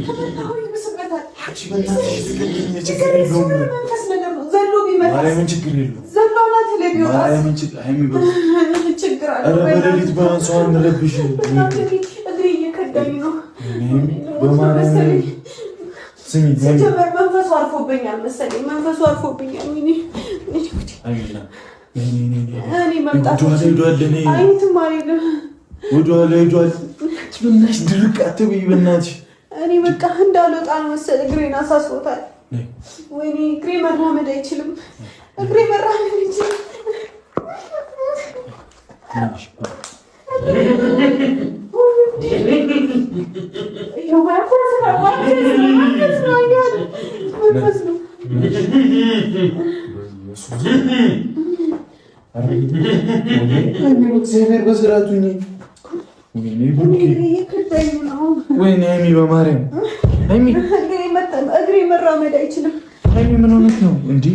ከመታኸው ይብስበታል። አንቺ በእናትሽ ልቀቂኝ፣ ችግር የለውም። መንፈስ ነገር ነው። ዘሎ ቢመጣስ? ማርያምን ችግር የለውም። ዘሎ አናትህ ላይ ቢወጣስ? ማርያምን ችግር አለ። ኧረ በሌሊት በአንሷ አንረብሽ። እግሬ እየከዳኝ ነው። በማርያም ስሚ፣ ሲጀመር መንፈሱ አርፎብኛል መሰለኝ። መንፈሱ አርፎብኛል። ወይኔ እኔ መምጣት አይትም አልሄድም። ወደኋላ ሄዷል። በእናትሽ ድርቅ አትበይ፣ በእናትሽ። እኔ በቃ እንዳልወጣ ነው መሰለኝ። እግሬን አሳስሮታል። ወይኔ እግሬ መራመድ አይችልም። እግሬ መራመድ አይችልም። መንፈስ ነው። እግዚአብሔር በስርዓቱ ወይኔ ሀይሚ በማርያም ሀይሚ እግሬ መራመድ አይችልም። ሀይሚ ምን ሆነሽ ነው እንዴ?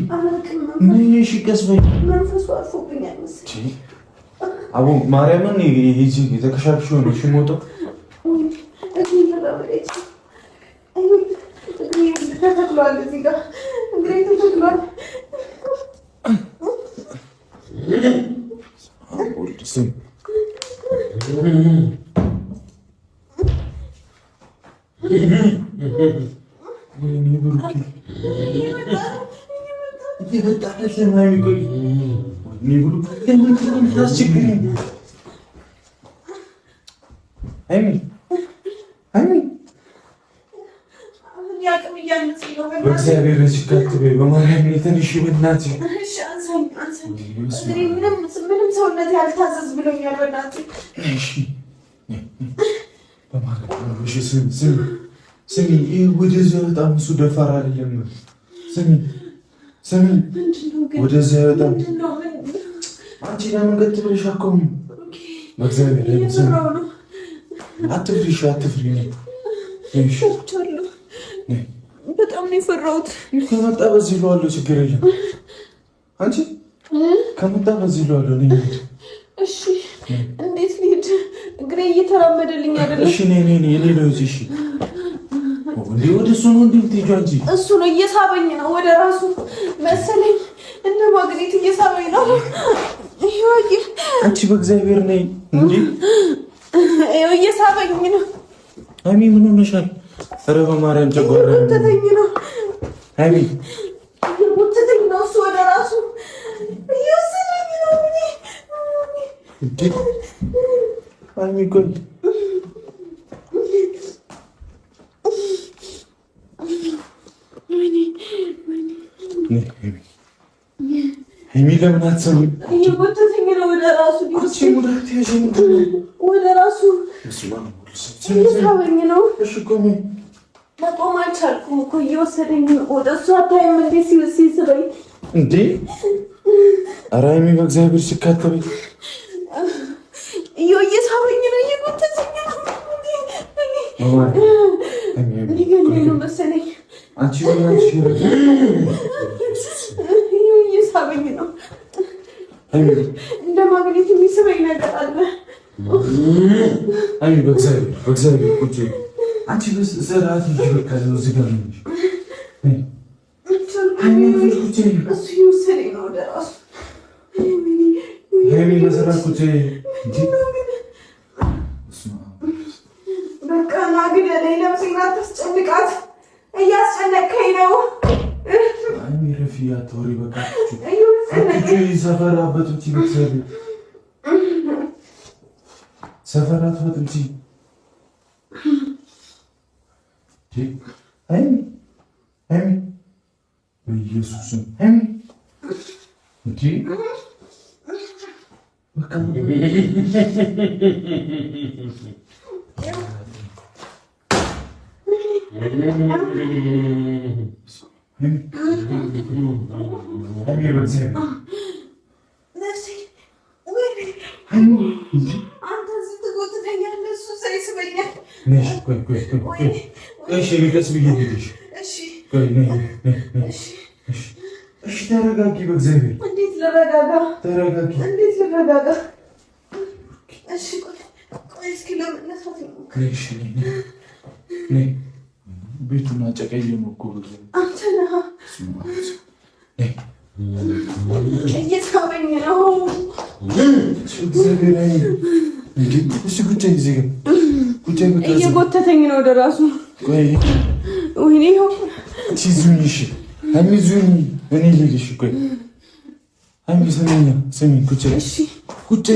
እሺ ቀስ በይ። መንፈሱ አርፎብኛል መሰለኝ። አቦ ማርያምን ሂጂ የተከሻክሽ ሆነ እሺ የምወጣው እግሬ መራመድ አይችልም። እግሬ ተተክሏል፣ እዚህ ጋር እግሬ ተተክሏል። ወይኔ ብሩኬ እየመጣ አይደለም። ሀይሚ ቆይ፣ ወይኔ ብሩኬ ለምንድን ነው የምታስቸግሪኝ? ሀይሚ ሀይሚ አቅም እያነሰኝ ነው። በእግዚአብሔር ችግር አትበይ፣ በማርያም ትንሽ በእናትሽ። እሺ አንሳኝ፣ አንሳኝ። እግሬ ምንም ምንም ሰውነት ያልታዘዝ ብሎኛል። በእናትህ እሺ በማርያም እሺ፣ ስሚ ስሚ ስሚ፣ ይህ ወደዚያ በጣም እሱ ደፋር አይደለም። ስሚ ስሚ፣ ወደዚያ በጣም አንቺ ለምን ቀጥ ብለሽ አትቆሚም? በእግዚአብሔር ስሚ፣ አትፍሪ፣ እሺ አትፍሪ። እሺ በጣም ነው የፈራሁት። ከመጣ በዚህ እለዋለሁ፣ ችግር የለም። አንቺ ከመጣ በዚህ እለዋለሁ። እሺ እንዴት ልሂድ? እግሬ እየተራመደልኝ አይደለም። እሺ ነይ ነይ ነይ፣ እኔ ልሂድ። እሺ እንዴ ወደ እሱ ነው እንዴ የምትሄጂው አንቺ? እሱ ነው እየሳበኝ ነው ወደ ራሱ መሰለኝ፣ እንደ ማግኔት እየሳበኝ ነው። አንቺ በእግዚአብሔር ነይ እንዴ! ይኸው እየሳበኝ ነው። ሀይሚ ምን ሆነሻል? ኧረ በማርያም ጨጓራ እየጎተተኝ ነው። ሀይሚ እየጎተተኝ ነው እሱ ወደ ራሱ እየወሰደኝ ነው። እንዴ ሀይሚ ቆይ ሀይሚ ለምን አትሰሚም? እየጎተተኝ ነው ወደ ራሱ ወደ ራሱ እየሳበኝ ነው። መቆም አልቻልኩም እኮ እየወሰደኝ ነው ወደ እሱ። አታይም እንዴ ሲስበኝ? እንዴ ኧረ ሀይሚ በእግዚአብሔር ሲካተበኝ እየሳበኝ ነው፣ እየጎተተኝ ነው። ሊገለኝ ነው መሰለኝ። እየሳበኝ ነው፣ እንደ ማግኔት የሚስበኝ ነገር አለ። ሀይሚ በእግዚአብሔር በእግዚአብሔር ቁጭ አንቺ በስርዓት ሂጂ። በቃ እዚህ ጋር ነው። እሱ እየወሰደኝ ነው ወደ ራሱ። ሀይሚ በስርዓት ቁጭ በቃ ና ግደለኝ። ነፍሴን አታስጨንቃት፣ እያስጨነቅከኝ ነው። ሀይሚ ረፊ አታውሪ። በቃ ሰፈር አበቶች ቤተሰብ ሰፈር አትበጥብጪ። ሀይሚ ሀይሚ በኢየሱስም ሀይሚ እንዴ በቃ አንተ እዚህ ትጎትተኛለህ፣ እሱ እዛ ይስበኛል። እሺ ተረጋጊ፣ በእግዚአብሔር እንዴት ልረጋጋ? ተረጋጊ። እንዴት ልረጋጋ? እሺ ቆይ እስኪ ለመነሳት ቤቱን አጨቀየመው እኮ አንተ ነህ። እየሳበኝ ነው። እየጎተተኝ ነው ወደ ራሱ። ወይኔ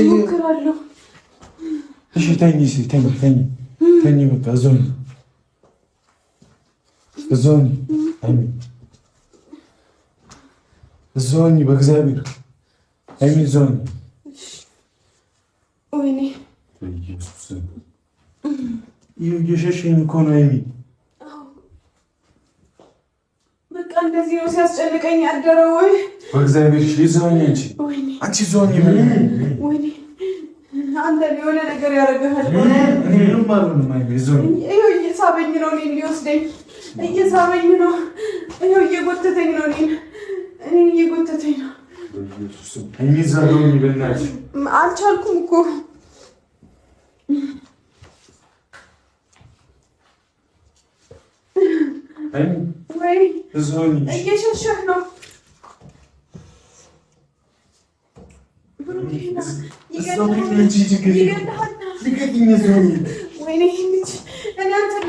እሞክራለሁ። ተኝ በቃ እዛው እዛው እዛው በእግዚአብሔር ሀይሚ እዛው ወይኔ እየሸሸኝ እኮ ነው ሀይሚ። በቃ እንደዚህ ነው ሲያስጨንቀኝ አደረው። ወይ በእግዚአብሔር እዛው አንቺ አንቺ እዛው ወይኔ አንተ የሆነ ነገር ያደርግሃል። እኔ ምንም አልሆንም ሀይሚ እዛው እየሳበኝ ነው እኔን ሊወስደኝ እየሳበኝ ነው። ይኸው እየጎተተኝ ነው እኔን እኔን እየጎተተኝ ነው። አልቻልኩም እኮ ወይ እየሸሸህ ነው። ወይኔ ልጅ እኔ አንተን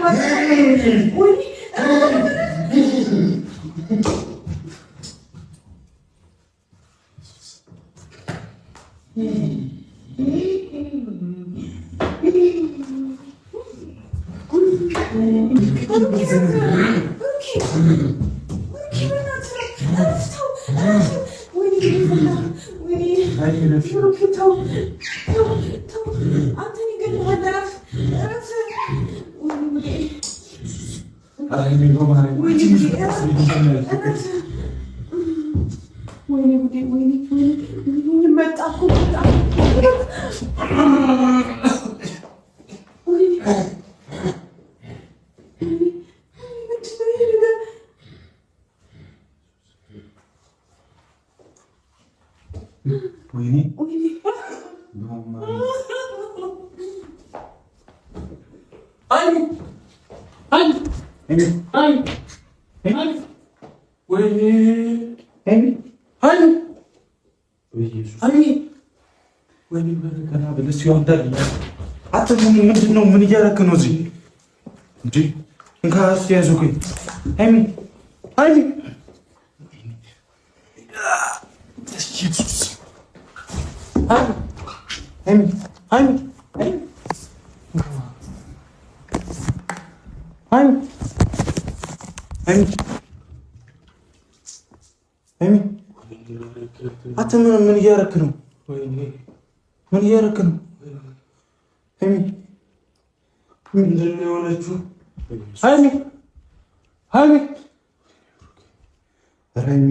ወይኔ ምንድን ነው? ምን እያደረክ ነው እዚህ? እንዴ እንካ እስኪ ያዘው። ቆይ ሀይሚ ሀይሚ ሀይሚ ሀይሚ ሀይሚ ሀይሚ ሀይሚ አንተ ምን እያደረክ ነው? ምን እያደረክ ነው? ሀይሚ ምንድን ነው የሆነችው? ሀይሚ ሀይሚ ኧረ ሀይሚ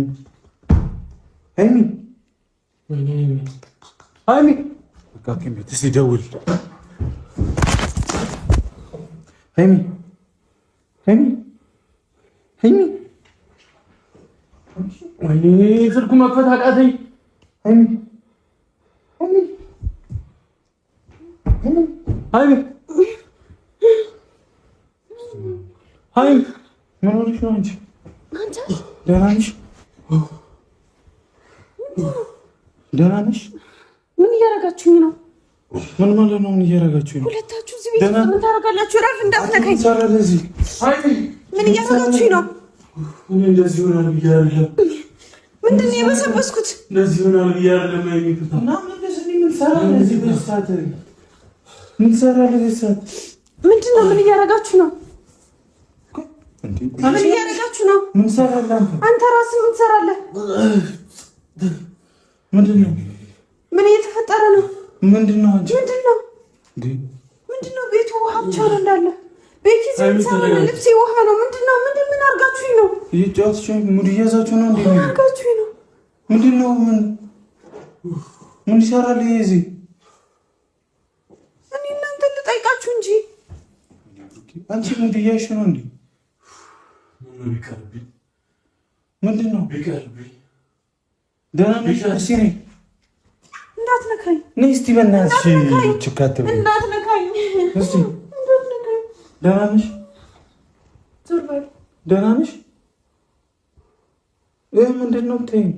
ሀይሚ ሀይሚ በቃ ሐኪም ቤት እስኪ ደውል። ሀይሚ ሀይሚ ሀይሚ ወይኔ ስልኩ መክፈት አቃተኝ። ሀይሚ ሀይሚ ሀይሚ ሀይሚ ምን ሆነሽ ነው አንቺ? ደህና ነሽ? ደህና ነሽ? ምን እያደረጋችሁኝ ነው? ምን ማለት ነው? ምን እያደረጋችሁኝ ነው? ሁለታችሁ እዚህ ቤት ውስጥ ምን ታደርጋላችሁ? እረፍ፣ እንዳትነካኝ። ምን እያደረጋችሁኝ ነው? እኔ እንደዚህ ይሆናል ብዬ አይደለም። ምንድን ነው የበሰበስኩት? እንደዚህ ይሆናል ብዬ አይደለም። ምን ትሰራለህ እዚህ ሰዓት? ምንድን ነው? ምን እያደረጋችሁ ነው? ምን እያደረጋችሁ ነው? ምን ትሰራለህ አንተ? አንተ ራስህ ምን ትሰራለህ? ምንድን ነው? ምን እየተፈጠረ ነው? ምንድን ነው? አንቺ ምንድን ነው? ምንድን ነው? ቤቱ ውሃ ብቻ ነው እንዳለ። ቤኪ ልብሴ ውሃ ነው። ምንድን ነው? ምንድን ምን አድርጋችሁኝ ነው? እየጫወትሽ mood እያዛችሁ ነው እንዴ? ምን አድርጋችሁኝ ነው? ምንድን ነው? ምን ምን ይሰራል ይሄ እዚህ? እኔ እናንተን ልጠይቃችሁ እንጂ አንቺ mood እያዝሽ ነው እንዴ? ምንድን ነው? ደህና ነሽ? እስኪ ነይ እንዳትነካኝ፣ ነይ እስኪ በእናትሽ ችካት እንዳትነካኝ። እስኪ ደህና ነሽ? ዞር በል። ደህና ነሽ? ይህ ምንድን ነው? ተይኝ።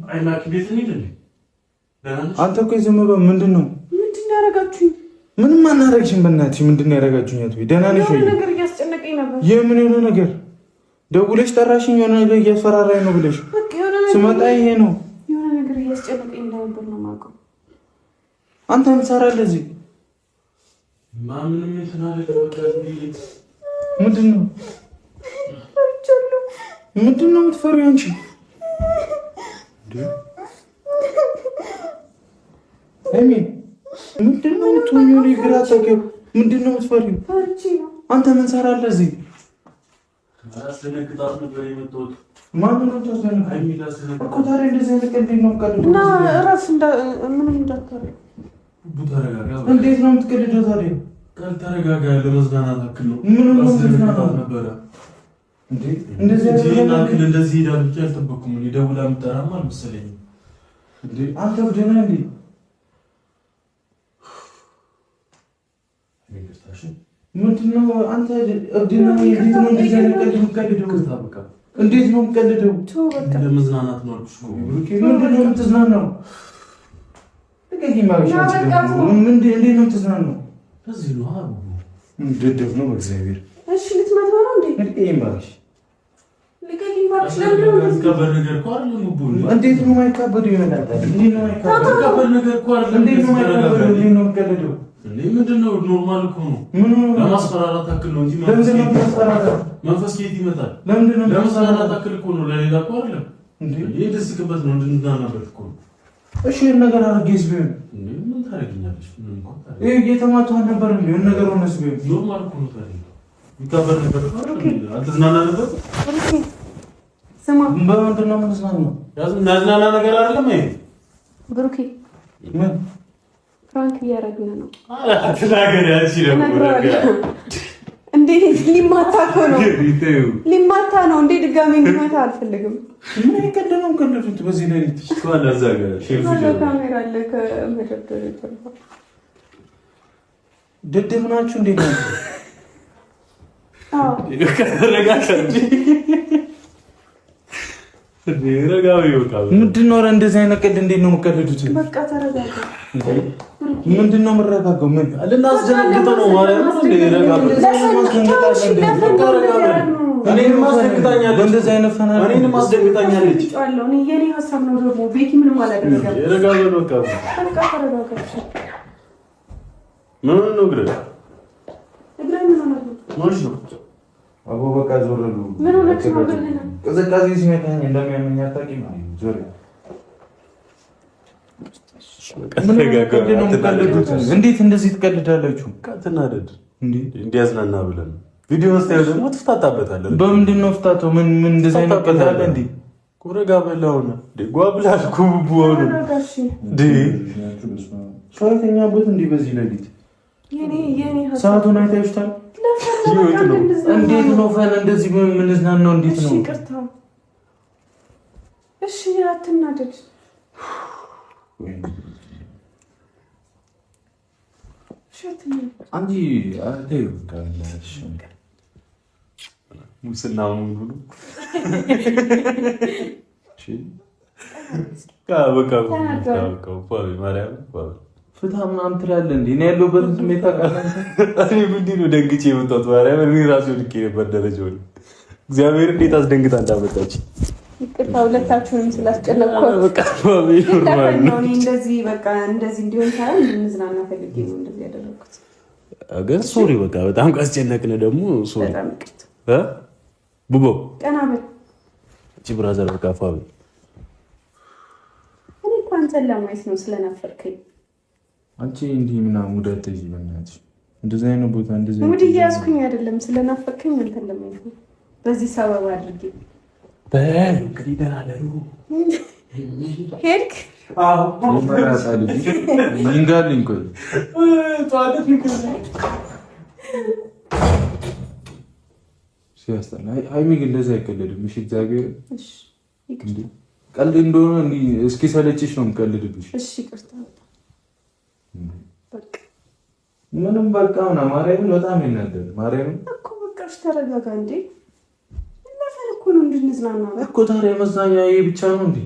አንተ እኮ ዝም በል። ምንድን ነው ያደረጋችሁኝ? ምንም አናደርግሽም። በእናትሽ ምንድን ነው ያደረጋችሁኝ? ደህና ነሽ ወይ? ነገር እያስጨነቀኝ ነበር። የምን የሆነ ነገር ደውለሽ ጠራሽኝ? የሆነ ነገር እያስፈራራኝ ነው ብለሽ ስመጣ ይሄ ነው የሆነ ነገር እያስጨነቀኝ እንደነበር ነው የማውቀው። አንተ ምን ትሰራለህ እዚህ? ምንድን ነው ምንድን ነው የምትፈሪው አንቺ? ምንድን ነው የምትሆኚው? ግራ ታውቂው። ምንድን ነው የምትፈሪው? አንተ ምን ትሰራለህ እዚህ? ማንን ነው የምታስደነግጠው እኮ? ታዲያ እንደዚህ አይነት ቀልድ ነው የምትቀልደው? እና እረፍ፣ ምንም እንዳታደርግ። እንዴት ነው የምትቀልደው ታዲያ? ተረጋጋ። ለመዝናናት አክል ነው። ምን ነው መዝናናት ነበረ? እንደዚህ እንደዚህ ሄዳል ብዬ አልጠበኩም። እኔ ደውላ የምጠራም አልመሰለኝም። አንተ እብድ ነህ እንዴ? ምንድን ነው አንተ እብድ ነህ? እንዴት ነው እንደዚህ አይነት ቀልድ የምትቀልደው? እንዴት ነው የምትቀልደው? ለመዝናናት ነው አልኩሽ እኮ። ምንድን ነው የምትዝናናው? እንዴት ነው የምትዝናናው? እዚህ ነው ደደብ ነው በእግዚአብሔር። እሺ ልትመታው ነው እንዴ? እንዴት ነው የማይካበደው? ይመጣል። እንዴት ነው የማይካበደው? እንዴት ነው የማይካበደው? እንዴት ነው የምትቀልደው? ምንድን ነው? normal እኮ ነው። ለማስፈራራት አክል ነው እንጂ መንፈስ ከየት ይመጣል? ለማስፈራራት አክል እኮ ነው፣ ለሌላ እኮ አይደለም። ይሄ ደስክበት ነው፣ እንድንዝናናበት እኮ ነው። እሺ ይሄን ነገር አድርጌስ ቢሆን ምን ታደርጊኛለሽ? ይሄ እየተማታሁ ነበር እንዴ? ይሄን ነገር ሆነስ ቢሆን normal እኮ ነው። ታዲያ የሚካበድ ነገር እኮ አይደለም። አልተዝናናንበት? ስማ፣ በምንድን ነው የምንዝናናው? የሚያዝናና ነገር አይደለም ይሄ። ብሩኬ ምን prank እያደረግን ነው? ተናገሪ አንቺ ደግሞ እንዴ ሊማታ እኮ ነው፣ ሊማታ ነው እንዴ! ድጋሜ እንዲመታ አልፈልግም። ምን አይቀደም ቀልዱት በዚህ ሌሊት ካሜራ አለ ከመደርደር ጀርባ። ደደብ ናችሁ እንዴ? አዎ ምንድን ነው? ኧረ እንደዚህ አይነት ቀልድ እንዴት ነው የምትቀልዱት? በቃ ተረጋጋ። ምንድን ነው የምረጋጋው? ምን ልናስደነግጠው ነው ማለት ነው? እኔንም አስደንግጣኛለች። የኔ ሀሳብ ነው ደግሞ ቤኪ ምንም አላደረገም። በቃ ተረጋጋ። ምን ነው እግርህ? እግርህ ምን ሆነ ነው? አቦ በቃ ዞር በሉ። ምን ሆነች ነው? ቅዝቃዜ ሲመታኝ እንደሚያመኝ አታውቂም? ዞር እንዴት እንደዚህ ትቀልዳላችሁ? ትናደድ እንዲያዝናና ብለን ቪዲዮ ስታየው ደግሞ ትፍታታበታለህ። በምንድን ነው ፍታተው? ምን ምን እንደዚህ አይነት ቀልድ አለ እንዴ? ረጋ በል አሁን ጓ ብላል እኮ ቡቡ አሁን እንዴ ሰው የተኛበት እንዴ በዚህ ሌሊት ሰዓቱን አይታችሁታል? እንዴት ነው fun እንደዚህ የምንዝናናው? እንዴት ነው? እሺ አትናደድ። አንቺ ሙስና ሙሉ ፍታ ምናምን ትላለህ እንዴ? እኔ ያለሁበትን ስሜት ታውቃለህ። እኔ ምንድን ነው ደንግጬ የመጣሁት? ማርያም እኔ ራሴ ወድቄ ነበር ደረጃውን። እግዚአብሔር እንዴት አስደንግጣ እንዳመጣች። ይቅርታ ሁለታችሁንም ስላስጨነቅኳችሁ። እንደዚህ በቃ እንደዚህ እንዲሆን ሳይሆን እንድንዝናና ፈልጌ ነው እንደዚህ ያደረኩት። ግን sorry በቃ በጣም ካስጨነቅን ደግሞ sorry። በጣም ይቅርታ። ቡቦ ቀና በል እቺ brother በቃ ፋቢ እኔ እኮ አንተን ለማየት ነው ስለናፈርከኝ። አንቺ እንዲህ ምናምን mood አትይዢ በእናትሽ። እንደዚህ አይነት ቦታ እንደዚህ mood እያያዝኩኝ አይደለም፣ ስለናፈርከኝ አንተን ለማየት ነው በዚህ ሰበብ አድርጌ። በል እንግዲህ ደህና ደሩ። ሄድክ? አዎ ይንጋልኝ። ቆይ ሲያስጠላ። ሀይሚ ግን እንደዚህ አይቀልድም። እሺ እግዚአብሔር ቀልድ እንደሆነ እስኪ ሰለችሽ ነው የምቀልድብሽ። እሺ ይቅርታ። በቃ ምንም በቃ ምናምን ማርያምን በጣም ይናደድ። ማርያምን እኮ በቃ እሺ ተረጋጋ እንዴ። ለፈን እኮ ነው እንድንዝናና እኮ። ታዲያ መዝናኛ ይሄ ብቻ ነው እንዴ?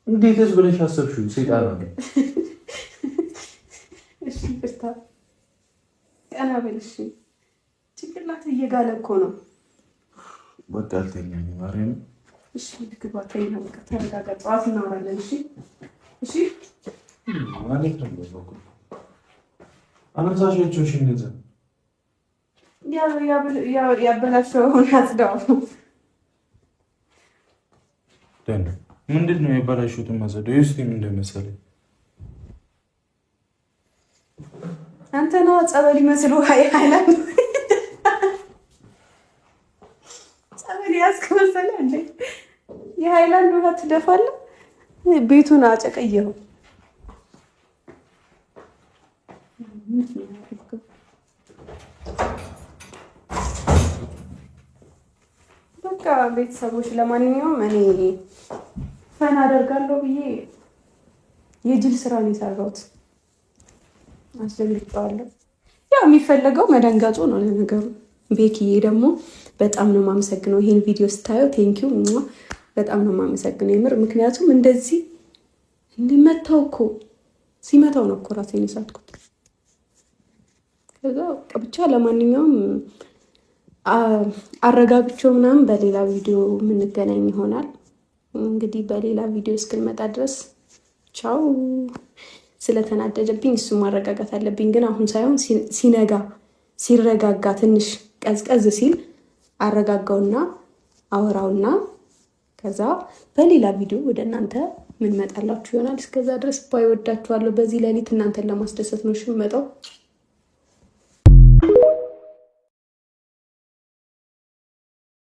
እንዴትስ ብለሽ አሰብሽው? ሴጣን ነው። እሺ ይቅርታ። ቀና በል እሺ። ጭንቅላት እየጋለ እኮ ነው። በቃ አልተኛም ማርያም። እሺ ግባ፣ ተኛ። በቃ ተረጋጋ። ጠዋት እናወራለን። እሺ እሺ ማለት ነው። አነሳሻቸው። እሺ እነዛ ያበላሸውን አጽዳው። ምንድን ነው ያበላሹትን ማጸዳው? እስኪ ምን እንደመሰለኝ አንተ ነዋ ጸበል ይመስል ውሃ የሃይላንድ ጸበል ያዝክ መሰለህ እንዴ? የሃይላንድ ውሃ ትደፋለህ። ቤቱን አጨቀየኸው። በቃ ቤተሰቦች፣ ለማንኛውም እኔ ፈን አደርጋለሁ ብዬ የጅል ስራ ነው የሰራሁት። አስደንግጬዋለሁ። ያው የሚፈለገው መደንገጡ ነው ለነገሩ። ቤክዬ ደግሞ በጣም ነው የማመሰግነው። ይሄን ቪዲዮ ስታየው thank you፣ በጣም ነው የማመሰግነው የምር። ምክንያቱም እንደዚህ እንዲመታው እኮ ሲመታው ነው እኮ ራሴን የሳትኩት። ከዛ ብቻ ለማንኛውም አረጋግቼው ምናምን በሌላ ቪዲዮ የምንገናኝ ይሆናል። እንግዲህ በሌላ ቪዲዮ እስክንመጣ ድረስ ቻው። ስለተናደደብኝ እሱ ማረጋጋት አለብኝ፣ ግን አሁን ሳይሆን ሲነጋ ሲረጋጋ ትንሽ ቀዝቀዝ ሲል አረጋጋውና አወራውና ከዛ በሌላ ቪዲዮ ወደ እናንተ ምን መጣላችሁ ይሆናል። እስከዛ ድረስ bye፣ ወዳችኋለሁ። በዚህ ሌሊት እናንተን ለማስደሰት ነው ሽመጣው።